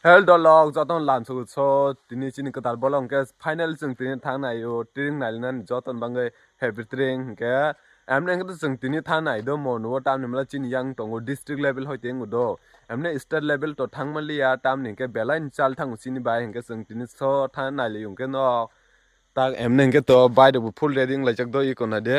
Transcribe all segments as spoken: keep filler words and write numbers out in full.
Hel dolok jotono lamsok so tini chini kwtal bolong ke final chwng tini thang naio tring nailinani joton bangwi happy tring hwnkhe emne hwnkhe chwng tini thang nai do mo nuo tamni mala chini yang tongo district level hoi teng do emne state level to thang maliya tamni hwnkhe belai ni chal thango chini bai hwnkhe chwng tini so thang naili hwnkhe no tak emne hwnkhe to bai rok bo full ready wng laijak do iko na de.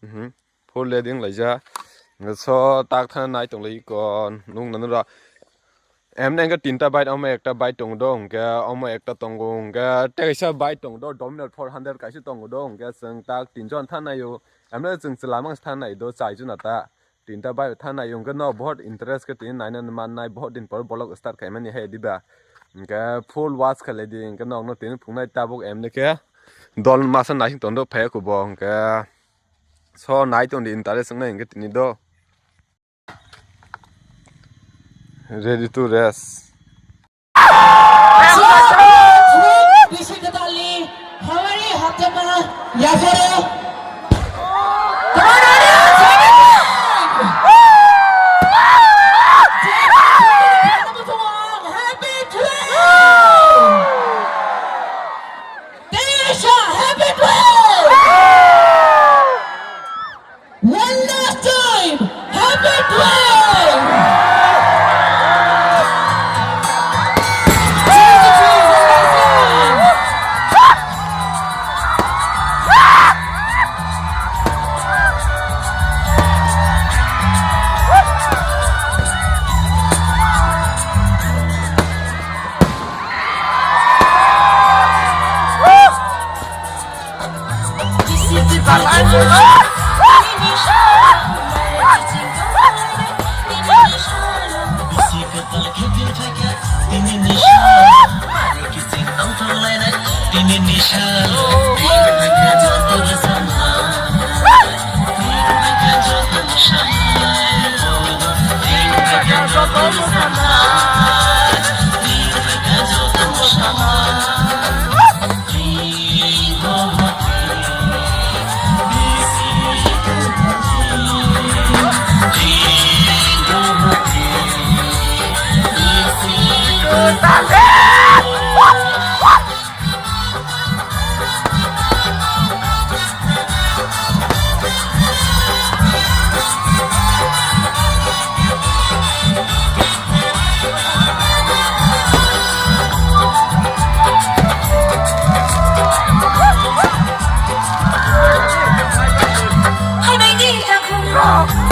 Mhm. Full ready wng laijak. Hwnkhe so tak thang nai tong lai iko nung nang ra. Emne hwnkhe tinta bike omo ekta bike tongo do hwnkhe omo ekta tongo hwnkhe tei kaisa bike tongo do Dominar four hundred kaisa tongo do hwnkhe chwng tak tinjon thang naio. Emne chwng chwla mang thang nai do chai juna ta. Tinta bike thang nai hwnkhe no bohot interest khe tini naina mannai bohot din por vlog start khaimani hai diba. Hwnkhe full watch khalai di hwnkhe nokno tini phungnai tabuk emne khe dol masa naising tong do phai kubo hwnkhe. So nai tong di interest wngnai hwnkhe tini do. Ready to race. Bisi kwtalni hawari haptema yapharo. Happy twelve! Tenisha, happy twelve! One last time, happy twelve!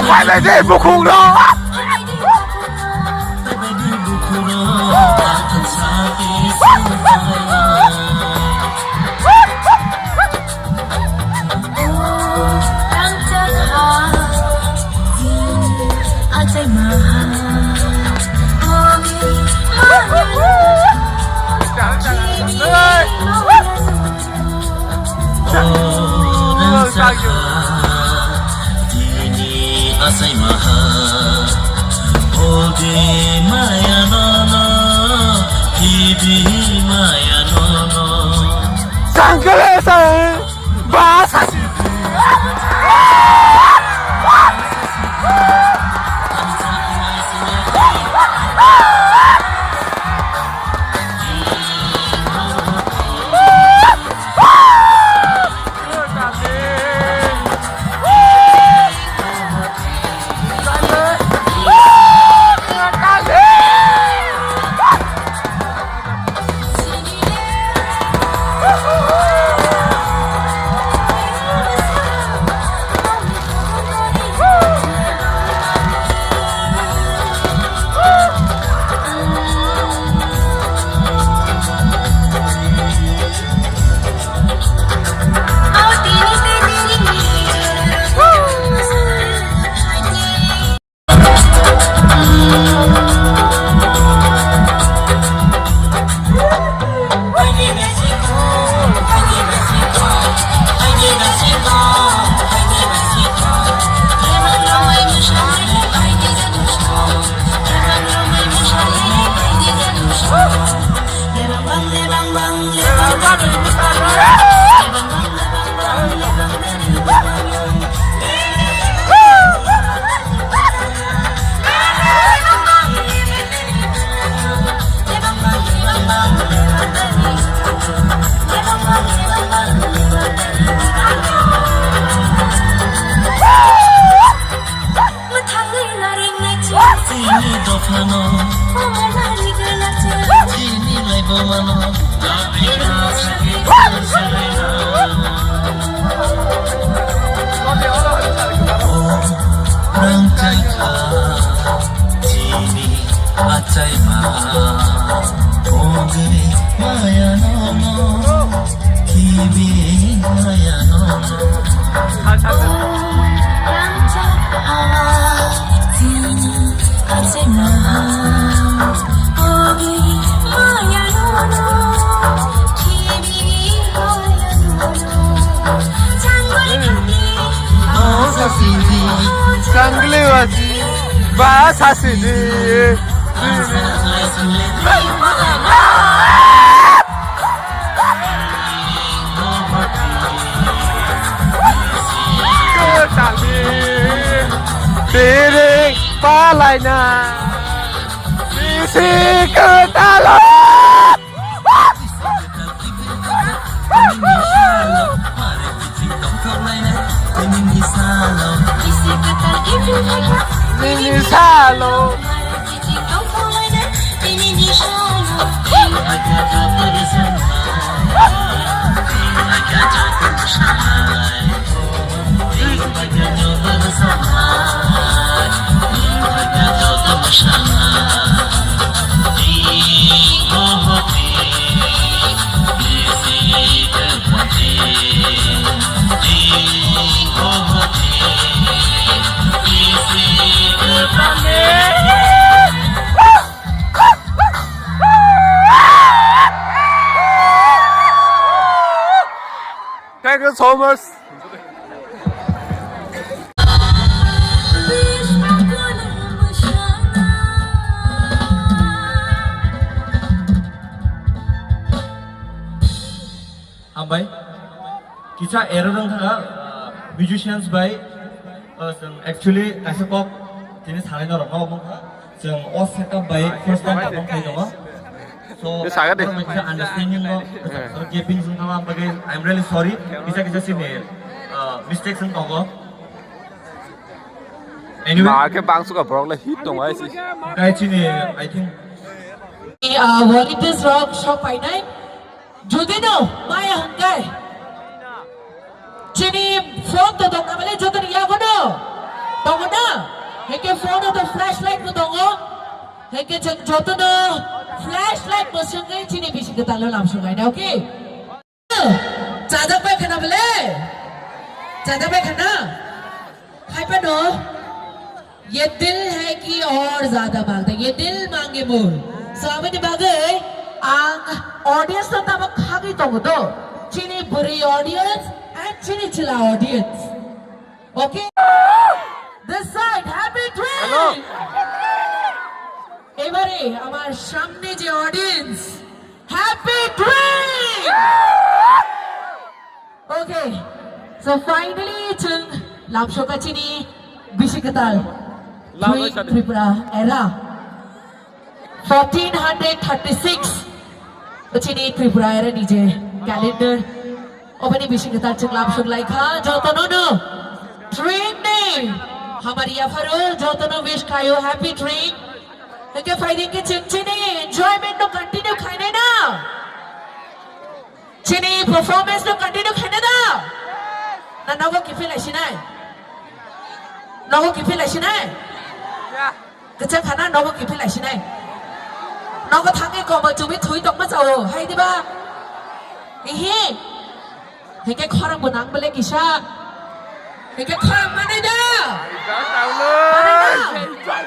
Hai bai de bukhuk rok. Asai maha, ode maya nono, hibi maya nono. Sangkale sai, basa. Chini dophano, chini laibomano, rang chakha, chini achaima, ogri maya nono. Sasidi, sangli wasi, ba sasidi. Piring palaina bisi kwtalo. Nini salo. Thank you so much. Hambai. Kisa error wng kha, uh, musicians bai, uh, chwng actually kaisa kok tini sanai norok no wng kha. Chwng o setup bai first time tabang khai tongo. So, saga de. Norok kisa understanding no, eh, gaping wng kha, bagwi I'm really sorry. Kisa kisa sini, uh, mistakes wng tongo. Anyway. Ma khe bangsuka borok le hit tongo hai si. Kai chini, I think. Uh, volunteers rok sok painai. Jodi no maya hwnkhe chini phone to tongna bale joto ni yago no tongo na, hwnkhe phone to flashlight bo tongo, hwnkhe chwng joto no flashlight bo swngwi chini bisi kwtal no lamsok laina, okay? Chajak bai khana bale, chajak bai khana, hai pa no. Ye dil hai ki aur zyada mangta, ye dil mange mol. So, aboni bagwi ang audience no tamo khagwi tongo do. Chini bwrwi audience and chini chwla audience. Okay? This side, happy dream. Hello. এবারে আমার সামনে যে audience, happy dream. Okay, so finally chwng lamsoka chini bisi kwtal Tripura era fourteen hundred thirty-six chini Tripura era ni je calendar obani bisi kwtal chwng lamsok laikha jotono no dream ni hamari yapharo jotono wish khaio happy dream. Hwnkhe phaidi khe chwng chini enjoyment no continue khainai na. Chini performance no continue khaina da? Na nogo kiphilai sinai? Nogo kiphilai sinai? Kwchak khana nogo kiphilai sinai? Nogo thangwi kobo chumui thwi tongma chao, hai diba? Ihi. Hwnkhe khorang bo nang bole kisa. Hwnkhe khorang manai da? Manai da?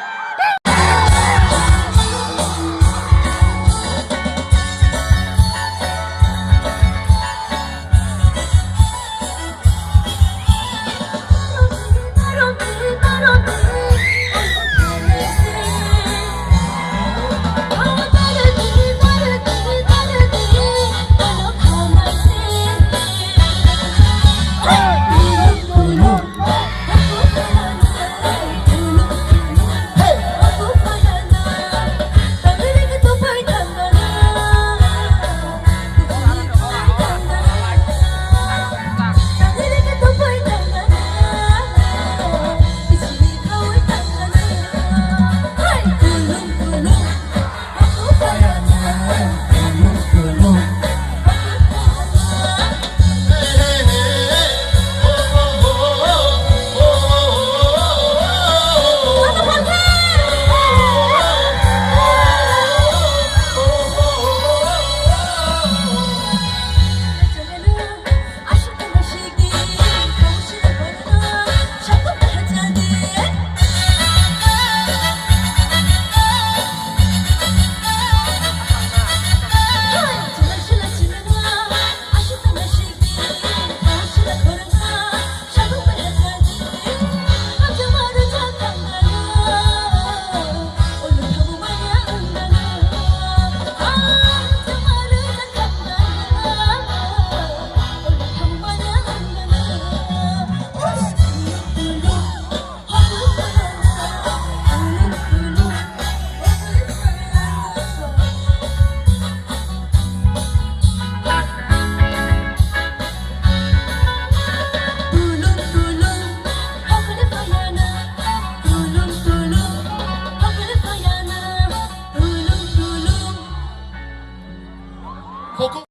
Poco.